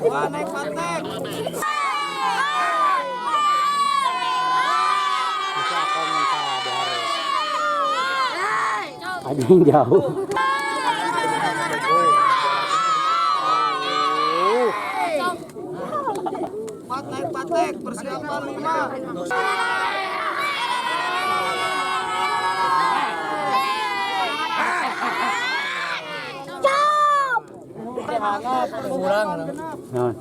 2 naik patek. Bisa komentar di hari. Ada yang jauh. 4 naik patek, persiapan 5. Kurang. Nah.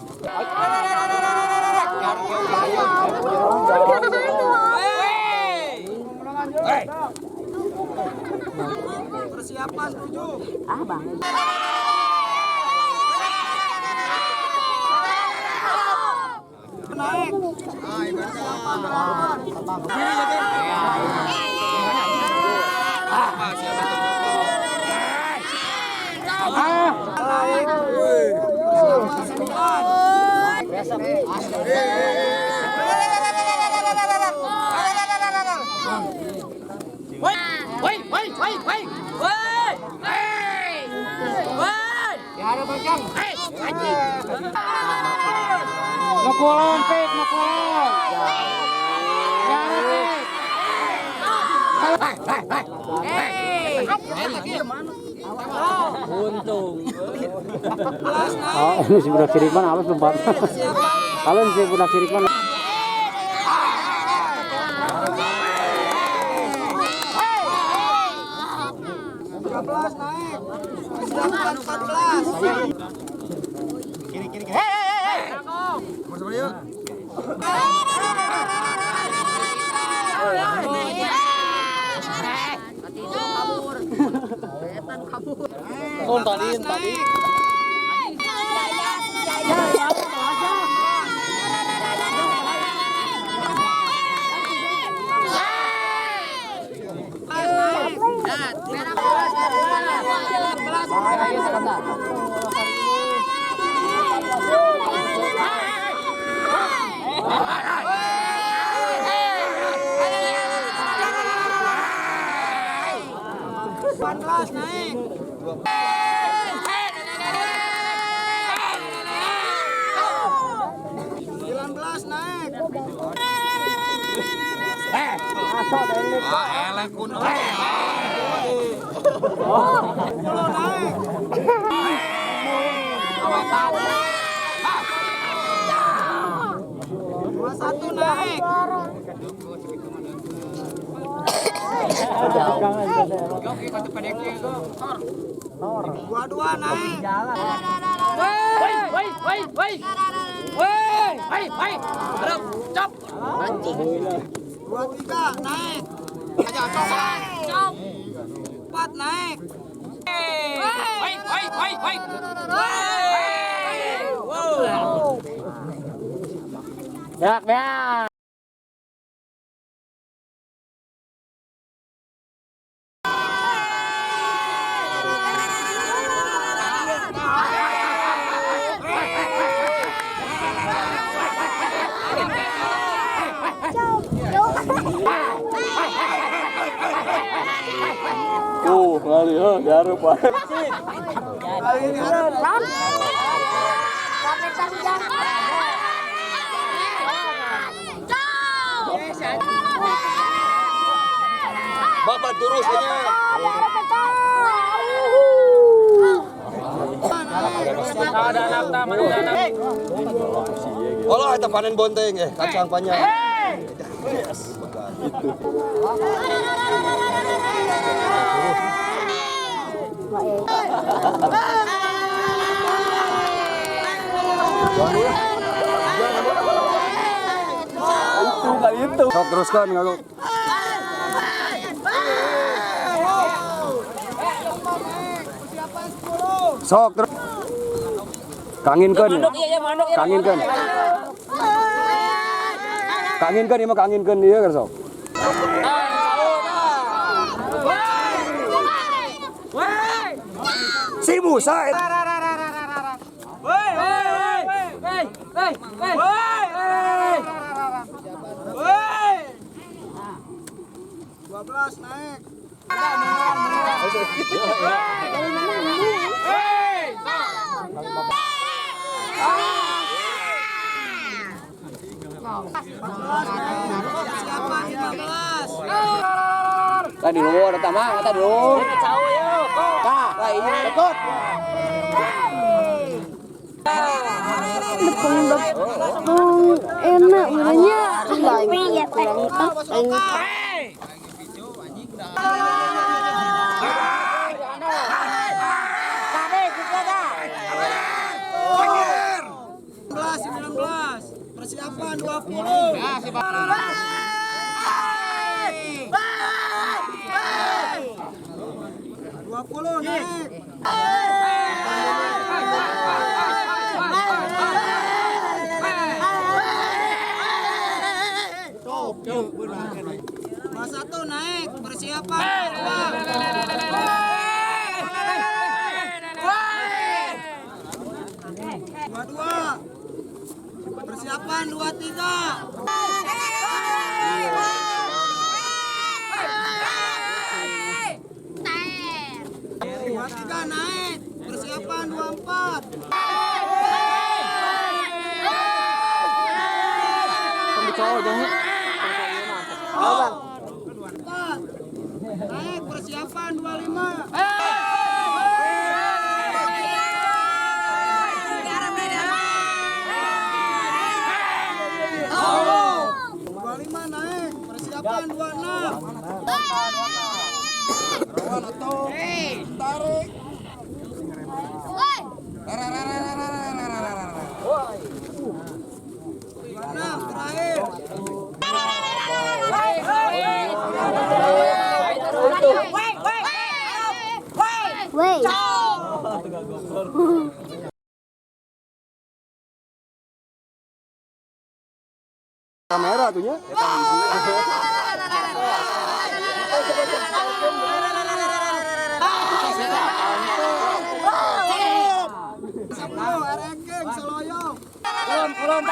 Persiapan 7. Ah, bang. Naik. Naik. Persiapan 9. Woi, woi, woi, woi. Woi. Hei. Woi. Ya ada bocang. Hei, anjing. Nu kulon pik, nu kulon. Ya, pik. Hei, hei, hei. Hei. Untung. Oh, ini si budak sirik mana halus lompat. Kalau si budak sirik mana. 13 naik. Persiapan 14. Kiri, kiri, kiri. Hei, hei, hei. Oh, tadi, tadi. Naik. 19 naik. Ah, elek kuno. 10 naik. 21 naik. 22 naik. Woi, woi, woi, woi. Woi, woi, woi. Harap, cop. Anjing. 23 naik. Aja cop. 4 naik. Woi, woi, woi, woi. Wow. Ya, ya. Ngali heuh garup wae. Bapak terus aja. Ada nafta, mana ada. Olah eta panen bonteng kacang panjang. Yes, itu. Itu kali itu. Sok teruskan kalau. Sok terus. Kanginkeun. Kanginkeun. Kanginkeun ieu mah kanginkeun ieu kan sok. Si Musa. Woi, woi, woi, woi, woi, woi. 12 naik. Persiapan 15. Tadi luar eta mah, eta dulu. Tah, iya ikut. Depung enak mulanya. Persiapan 20. 20 naik. Mas 1 naik, persiapan 2. 22. Persiapan 23. 23 naik, persiapan 24. Naik, persiapan 25. Naik, persiapan 26. Rawan atau tarik. 26 terakhir. Woi. Kamera tuh nya. 10 Erekeng Seloyong. Kulon.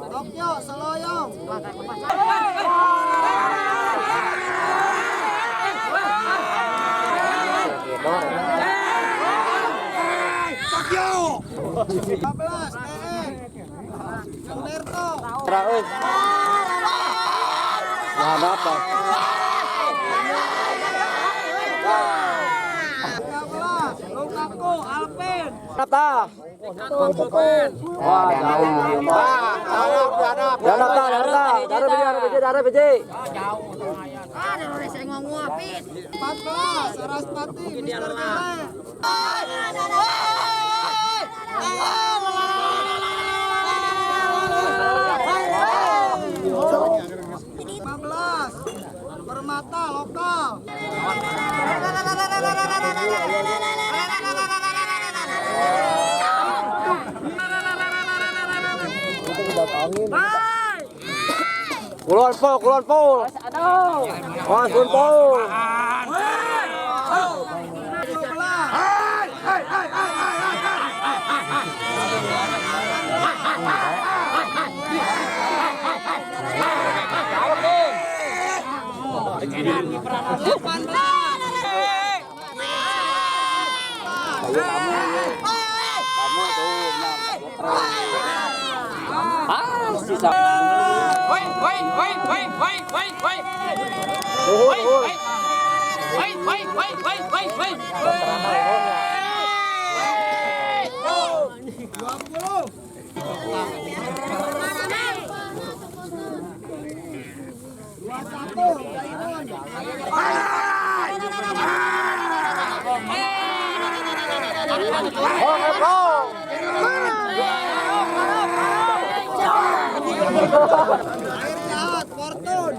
Tokyo Seloyong. Tokyo. 15 TN. Sunerto. Nah, apa? 13 Lukaku Alpen. Tah. Wah, darah darah biji, darah biji. 14 Sarasvati Mister Gele. 15 Permata lokal. Kulon pol, kulon pol. Wah, kulon pol. Ah, sisa. Woi, woi, woi, woi, woi, woi, woi. Woi, woi. Woi, woi, woi, woi, woi, woi. 20. 21 Kairon. Air jahat Fortun.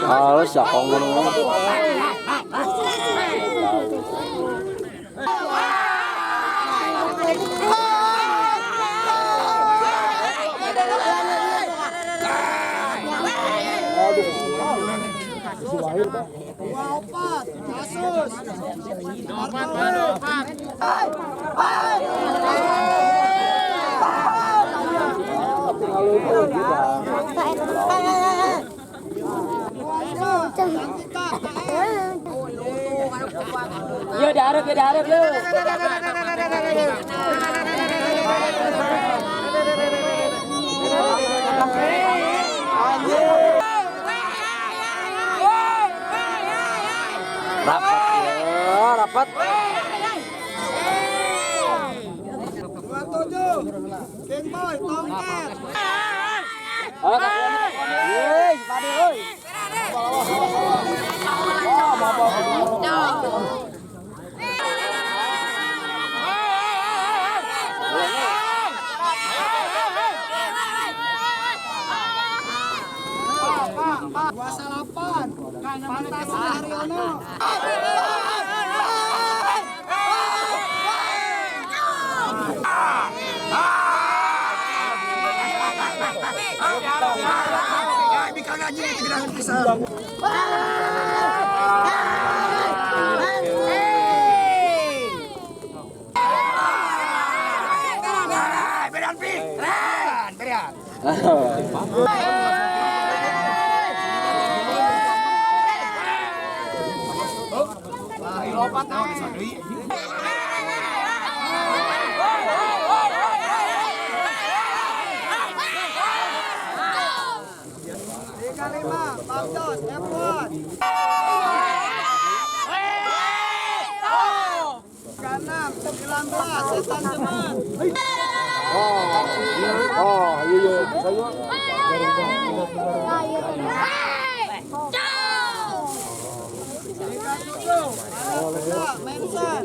Halus ya kong gunung. Aduh. Iya diharap ya diharap lu. Rapat ya, rapat. 27 King Boy Tongket. Hei, pade oi. Dua salapan, Fantasi Haryono. Tiga lima, Bantos, F1. 6, 19, Setan Jeman. Oh, iya iya. Tiga tujuh, Mensan.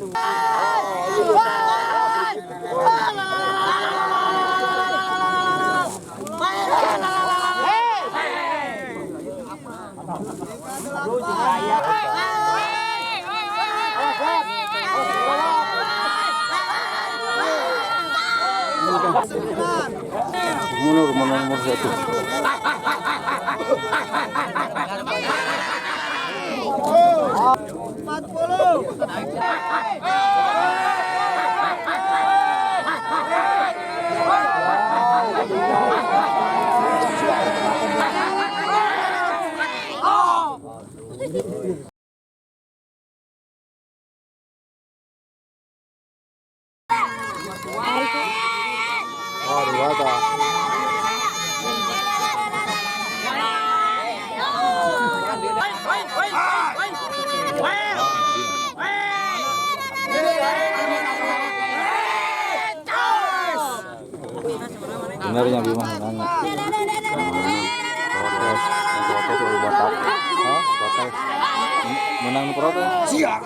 Mundur, mundur, mundur satu. 40. Oh, dua ta. Benarnya Bima nanya. Protes, protes batak. Hah? Protes. Menang protes. Siap.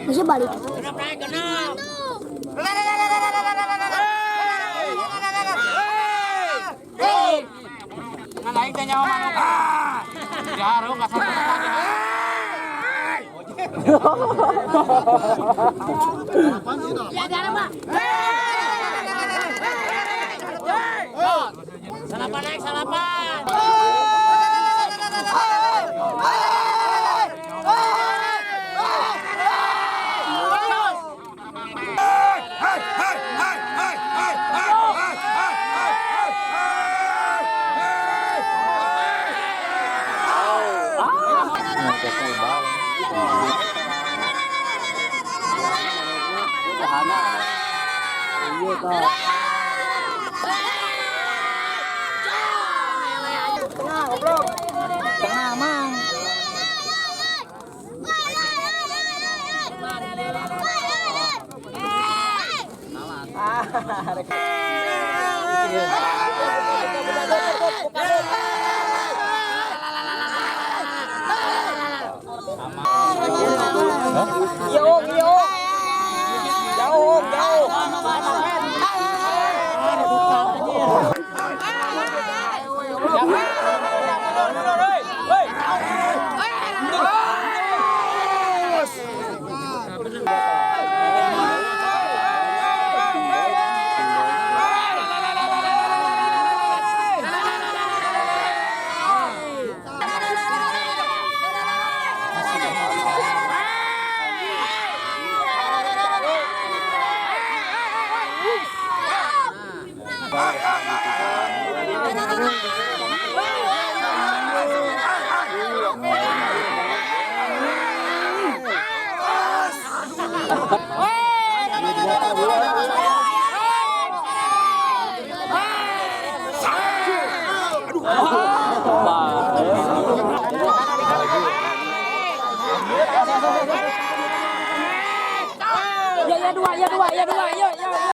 Bisa balik. Salapan naik salapan. Tengah mang. Jauh, jauh. Jauh, jauh. Ya ya dua, ya dua, ya dua, ya ya.